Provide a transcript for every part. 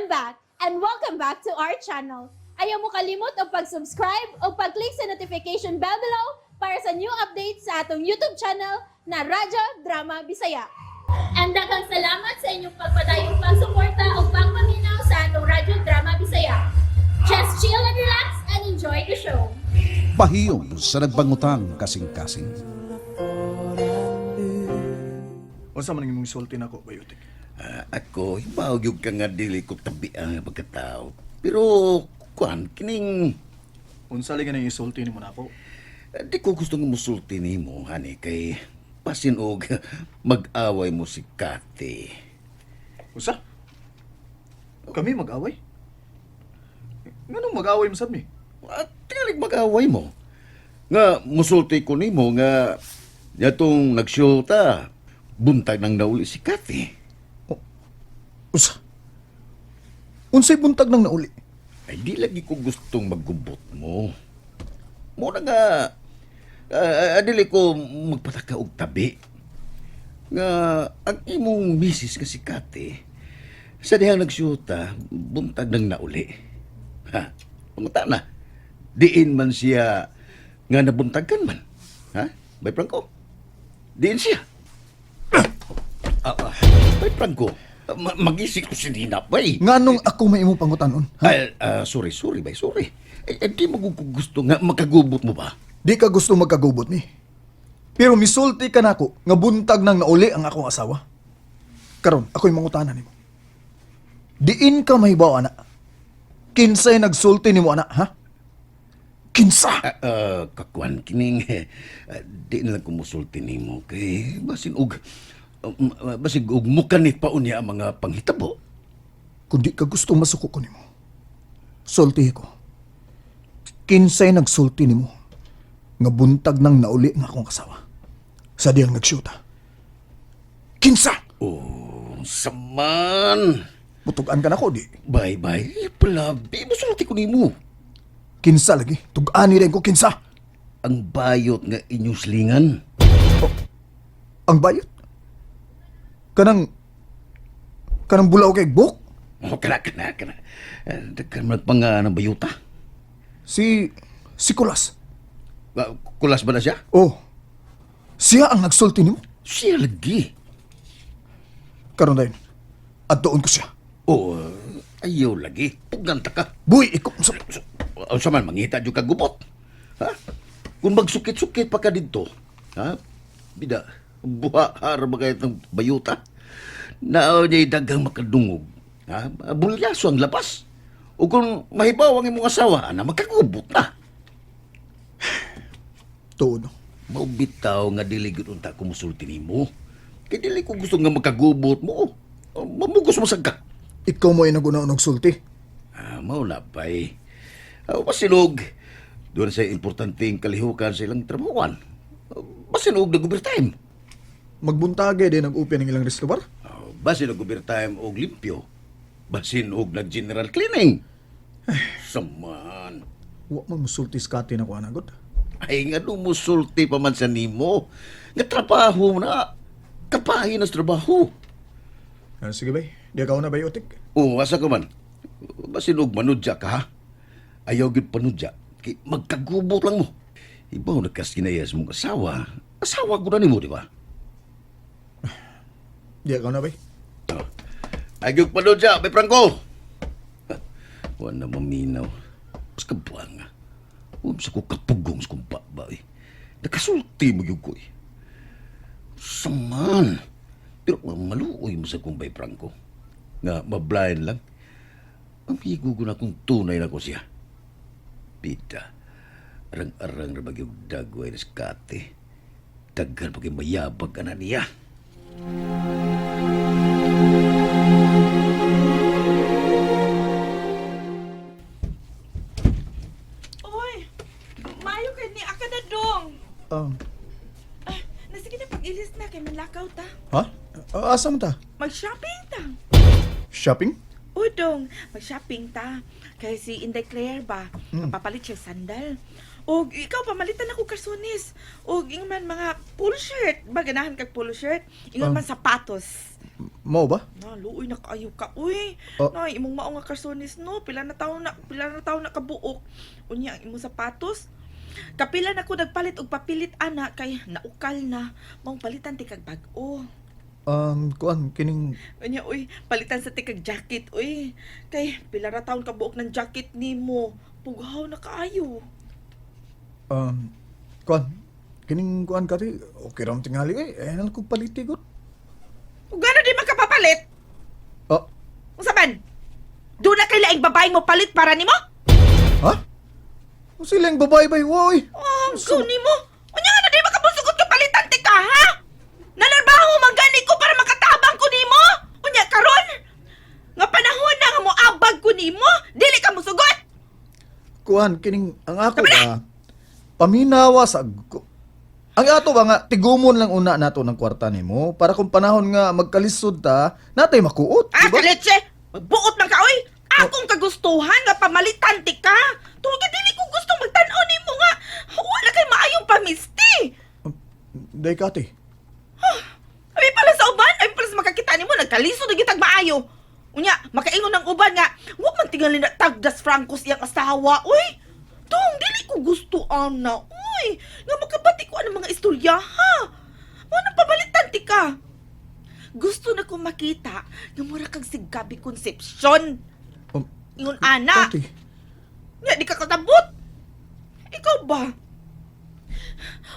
I'm back and welcome back to our channel. Ayaw mo kalimot og pag-subscribe o pag-click sa notification bell below para sa new updates sa atong YouTube channel na Radyo Drama Bisaya. And daghang salamat sa inyong pagpadayong pagsuporta o pagpaminaw sa atong Radyo Drama Bisaya. Just chill and relax and enjoy the show. Pahiyom sa nagbangutang kasing-kasing. Unsa man ang imong sulti nako, Bayutik? Ah, ako, hibaw gyud ka nga dili ko tabi ang pagkatao. Pero kuan kining Unsa lagi nang isulti nimo nako? di ko gusto nga musulti nimo hani kay pasin og mag-away mo si Kate. Unsa? Kami mag-away? Nganong mag-away man sad mi? At tingalig mag-away mo. Nga musulti ko nimo nga yatong nagsyota buntag nang nauli si Kate. Unsa? Unsay buntag nang nauli? Ay di lagi ko gustong maggubot mo. Mo na nga dili ko magpataka og tabi. Nga ang imong misis nga si Kate sa dihang nagsyuta buntag nang nauli. Ha? Panguta na. Diin man siya nga nabuntagan man. Ha? Bay Franco. Diin siya. Bay Franco. Magising ko si Nina, bay. Nganong ako may imong pangutanon? Ha? Ay, sorry, sorry, bay, sorry. Eh, di mo gusto nga makagubot mo ba? Di ka gusto magkagubot ni. Pero misulti ka nako nga buntag nang nauli ang akong asawa. Karon, ako'y mangutana nimo. Diin ka mahibaw ana. Kinsay nagsulti nimo ana, ha? Kinsa? Kakuan kining di na lang kumusulti nimo kay basin og basin og mukanit pa unya ang mga panghitabo. Kung di ka gusto masuko ko nimo. Sulti ko. Kinsay nagsulti nimo nga buntag nang nauli ang akong asawa. Sa diyang nagsyuta. Kinsa? Oh, saman. Butugan ka na ko, di. Bye bye, palabi musulti ko nimo. Kinsa lagi. Tug-ani rin ko kinsa. Ang bayot nga inyong slingan. Ang bayot. Kanang bulaw kay buk. Oh, kana kana kana. Daghan man pa nga ng bayuta. Si Kulas. Kulas ba na siya? Oh. Siya ang nagsulti nimo. Siya lagi. Karon dayon. At doon ko siya. Oh, ayaw lagi. Puganta ka. Buy, ikaw. Unsa man mangita jud ka gubot. Ha? Kung magsukit-sukit pa ka didto, ha? Bida, buha ba kayo itong bayuta? Nao niya'y daghang makadungog. Ha? Bulyaso ang labas. O kung mahibaw ang imong asawa, ana magkagubot na. Tuod. No? Maubitaw nga dili gyud unta ko musulti nimo. Kay dili ko gusto nga magkagubot mo. Mamugos mo sad ka. Ikaw mo ay naguna nagsulti. Ah, mao na pa'y. Basilog. Doon sa importanteng kalihukan sa ilang trabahuan. Basilog nag-overtime. Magbuntage din nag-upin ang ilang resto bar. Basin og overtime og limpyo. Basin og nag-general cleaning. Saman. Wa man musulti sa kati na ko anagod. Ay nga musulti pa man sa nimo. Nga trabaho na. Kapahin na sa trabaho. Ah, sige bay, di ka na bay utik. Oo, asa ka man. Basin og manudya ka ha. Ayaw gyud panudya. Kay magkagubot lang mo. Ibaw na kas kinayas mong asawa. Asawa ko na nimo, di ba? Di ka na bay. Oh. Ay gyud panudya, bay Franco. Wa na maminaw. Mas kabuang nga. Huwag sa ko kapugong sa kong baba eh. Nakasulti mo gyud ko eh. Saman. Pero maluoy mo sa kong bay Franco. Nga mablind lang. Amigo ko na kung tunay na ko siya. Pita, arang-arang na magyug dagway na skate. Daghan pag mayabag ka na niya. Oy, maayo kay ni aka na dong. Ah, nasige na pag-ilis na kay manlakaw ta. Ha? Asa man ta? Mag-shopping ta. Shopping? Uy, dong, mag-shopping ta. Kay si Inday Claire ba, papalit siya sandal. Og ikaw pamalitan ako karsunis. Og ingon man mga polo shirt, ba ganahan kag polo shirt? Ingon man sapatos. Mao ba? No, Luoy na kaayo ka, uy. Oh. Nay, imong mao nga karsonis no, pila na taon na kabuok. Unya ang imong sapatos. Kapila na ko nagpalit og papilit ana kay naukal na. Maong palitan ti kag bag-o. Kuan, kining Unya uy, palitan sa tikag jacket uy. Kay pila ra taon kabuok ng jacket nimo. Pughaw na kaayo. um kuan, kining kuan kati, okay ra man tingali eh. Eh nang kog paliti gud. Ug gano di makapapalit? Ah, Unsa man? Doon na kay laing babae mo palit para nimo? ha? O silang babae bay, woy. Oh, go nimo. Unya nga na di makabusugot ka palitan ti ka ha? Nanarbaho man gani ko para makatabang ko nimo. Unya karon nga panahon na nga moabag ko nimo, dili ka mosugot. Kuan, kining ang ako ba paminawa sa ko. Ang ato ba nga tigumon lang una nato ng kwarta nimo para kung panahon nga magkalisod ta, natay makuot, Ah, di ba? kalitse! Magbuot man ka, oy! Akong kagustuhan nga pamalitan ti ka! Tungod kay dili ko gusto magtan-aw nimo nga wala kay maayong pamisti! Day kati. Abi pala sa uban, abi pala sa makakita nimo nagkalisod na gyud tag maayo. Unya, makaingon ng uban nga, wa man tingali na tagdas Francos iyang asawa, uy! Tong, dili ko gusto ana, uy! Nga makabati ko ang mga istorya, ha? Mo nang pamalitan ti ka. Gusto na ko makita nga mura kag si Gabby Concepcion. Ingon ana. Kati. Nga, di ka katabot. Ikaw ba?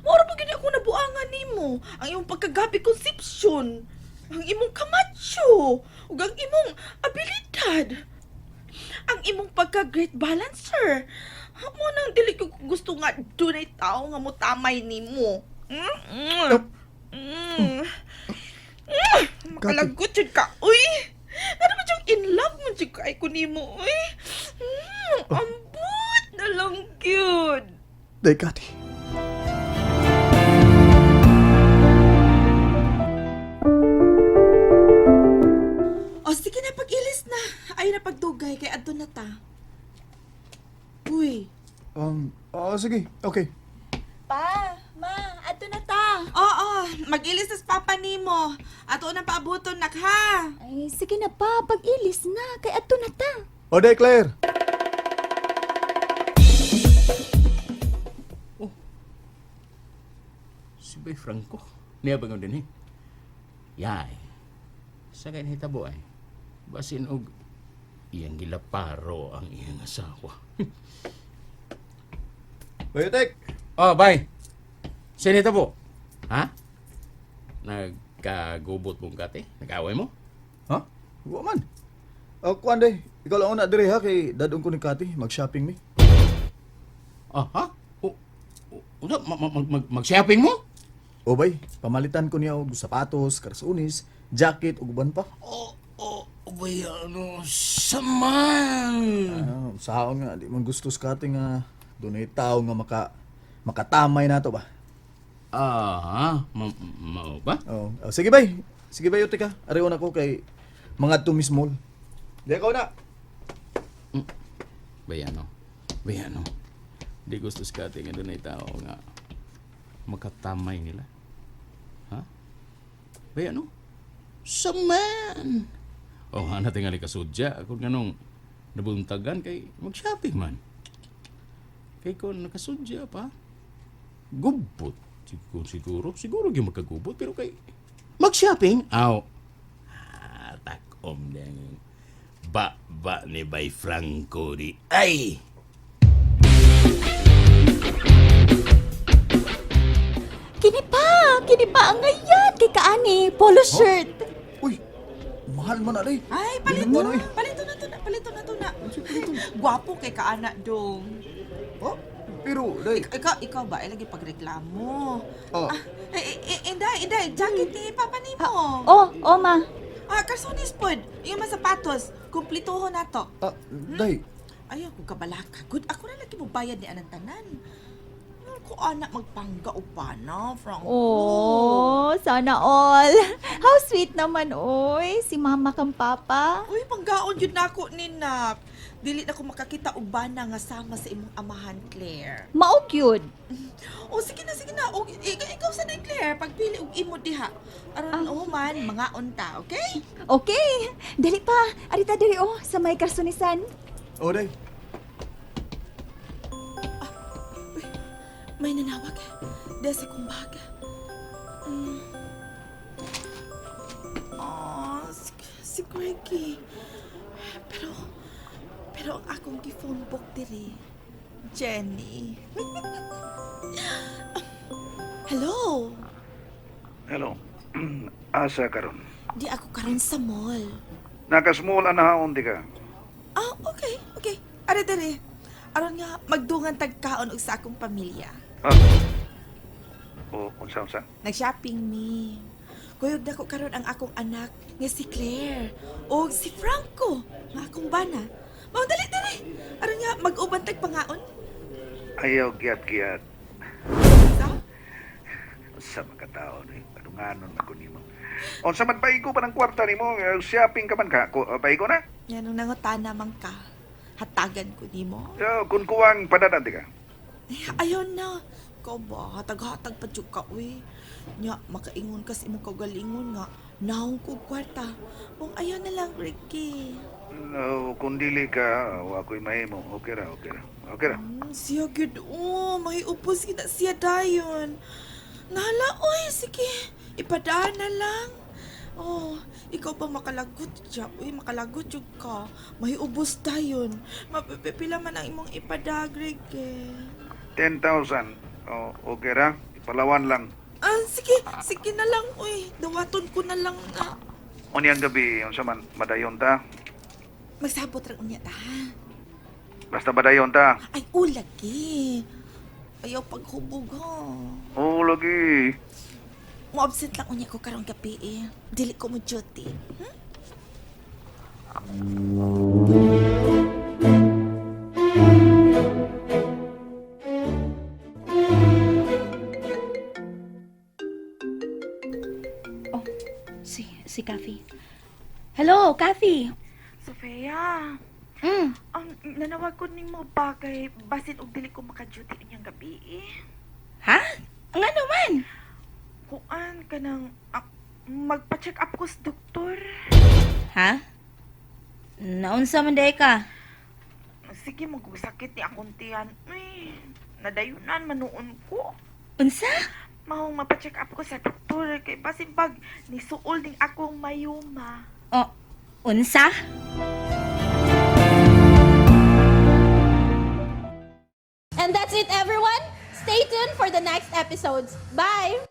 Mura ba gini ako nabuangan nimo? Ang imong pagkagabi conception, ang imong kamacho, ug ang imong abilidad, ang imong pagka-great balancer. Mo nang dili ko gusto nga dunay tao nga motamay nimo. Mm? Mm. Mm. Mm. Makalagot jud ka, uy. Ano ba yung in love mo jud kay ko nimo, uy? Ambot na lang gyud. Day kati. O sige na, pag-ilis na. Ay na pagdugay kay adto na ta. Uy. Oh, sige. Okay. Pa, ma, ato na ta. Oo, mag-ilis na sa papa nimo. Ato na paabuton nak ha. Ay, sige na pa, pag-ilis na, kay ato na ta. O day Claire. Si Bay Franco. Niya bangon din eh. Yay. Sa kain hitabo ay. Basin og iyang gilaparo ang iyang asawa. Bayotek. Oh, bay. Sino hitabo? Ha? Nagkagubot mong kate? Nag-away mo? Ha? Wa man. O kuan day, ikaw lang una dire ha kay dadon ko ni Kati mag-shopping mi. Ah, ha? O, o, mag-shopping mo? O bay, pamalitan ko niya og sapatos, karsunis, jacket ug uban pa. Oh, oh, bay, ano, saman! Ah, usahaon nga di man gusto sa Kati nga dunay tao nga makatamay nato ba. Ah, ma mao ba? Oh, oh, sige bay. Sige bay, uti ka. Arion ako kay mga tumismol. Di ako na. Bay, ano? Bay, ano? Di gusto sa kate nga dunay tao nga makatamay nila. Ha? Bay, ano? Saman! Oh, ana tingali kasudya. Kung ganong nabuntagan kay mag-shopping man. Kay kung nakasudya pa, gubot. Siguro, siguro, siguro gyud magkagubot pero kay mag-shopping. Aw. Ah, takom din. Ba ba ni Bay Franco di ay. Kini pa, kini pa ang ngayon kay kaani, polo shirt. Uy, mahal man na day. Ay, palito Ano, na. eh? Palito na to na, palito na to na. Gwapo kay kaana dong. Oh, pero day. Ikaw ba ay lagi pagreklamo? Oh. Ah, eh, eh, inday, inday, jacket ni papa nimo. Oh, oh ma. Ah, karsonis pod. Yung mga sapatos, kumplituho na to. Ah, day. Ayaw ko kabalaka. Good, ako na lagi mo bayad ni anang tanan. ko anak magpangga og bana, Franco. Oh, sana all. How sweet naman, oy. Si mama kang papa. Uy, panggaon jud nako ni Nak. Dili na ko makakita og bana nga sama sa imong amahan, Claire. Mao gyud. O sige na, sige na. O, ikaw sa na, Claire. Pagpili og imo diha. Aron human, mga unta, okay? Okay. Dali pa. Arita diri oh sa may karsunisan. O, day. May nanawag. Desi kong baga. Oh, si Greggy. Pero, pero ang akong gi-phone book diri, Jenny. Hello? Hello. Asa karon? Di ako karon sa mall. Nakasmall anahaon di ka. Ah, okay, okay. Are dere. Aron nga magdungan tagkaon og sa akong pamilya. Ah. O unsa unsa? Nag-shopping mi. Kuyog na ko karon ang akong anak nga si Claire o si Franco nga akong bana. Mao dali dali. Aron nga mag-uban tag pangaon. Ayaw giyat-giyat. Sa? Sa makatao ni padunganon man ko nimo. Unsa man paigo pa ng kwarta nimo? Shopping ka man ka? Paigo na? Yan nung nangutana man ka. Hatagan ko nimo. So, kun kuwang padadan di ka. Eh, ayaw na. Ikaw ba, hatag-hatag pa jud ka, uy. Nya, makaingon ka sa imong kaugalingon nga. Naong ko og kwarta. Mong ayaw na lang, Ricky. No, kung dili ka, wa ko'y mahimo. Okay ra, okay ra. Okay ra. Siya gyud oh, mahiupos kita siya dayon. Nahala oy, sige. Ipadaan na lang. Oh, ikaw pa makalagot siya. Uy, makalagot jud ka. Mahiubos dayon. Mapipila man ang imong ipadag, eh. 10,000. O, okay ra. Ipalawan lang. Ah, sige, sige na lang, uy. Dawaton ko na lang na. Unyang gabi, unsa man madayon ta? Magsabot ra unya ta, ha? Basta madayon ta. Ay, ulagi. Ayaw paghubog, ha. O, lagi. Mo-absent lang unya ko karong gabi, eh. Dili ko mo duty. Oh, si Kathy. Hello, Kathy. Sofia, nanawag ko nimo ba kay basin og dili ko maka-duty unyang gabi eh. Ha? Nga naman. Kuan ka nang magpa-check up ko sa doktor. Ha? Naunsa man day ka? Sige, magusakit ni akong tiyan. Uy, nadayunan manuon ko. Unsa? Mahong mapa-check up ko sa doktor kay basin pag nisuol ning akong mayuma. O, unsa? And that's it, everyone. Stay tuned for the next episodes. Bye!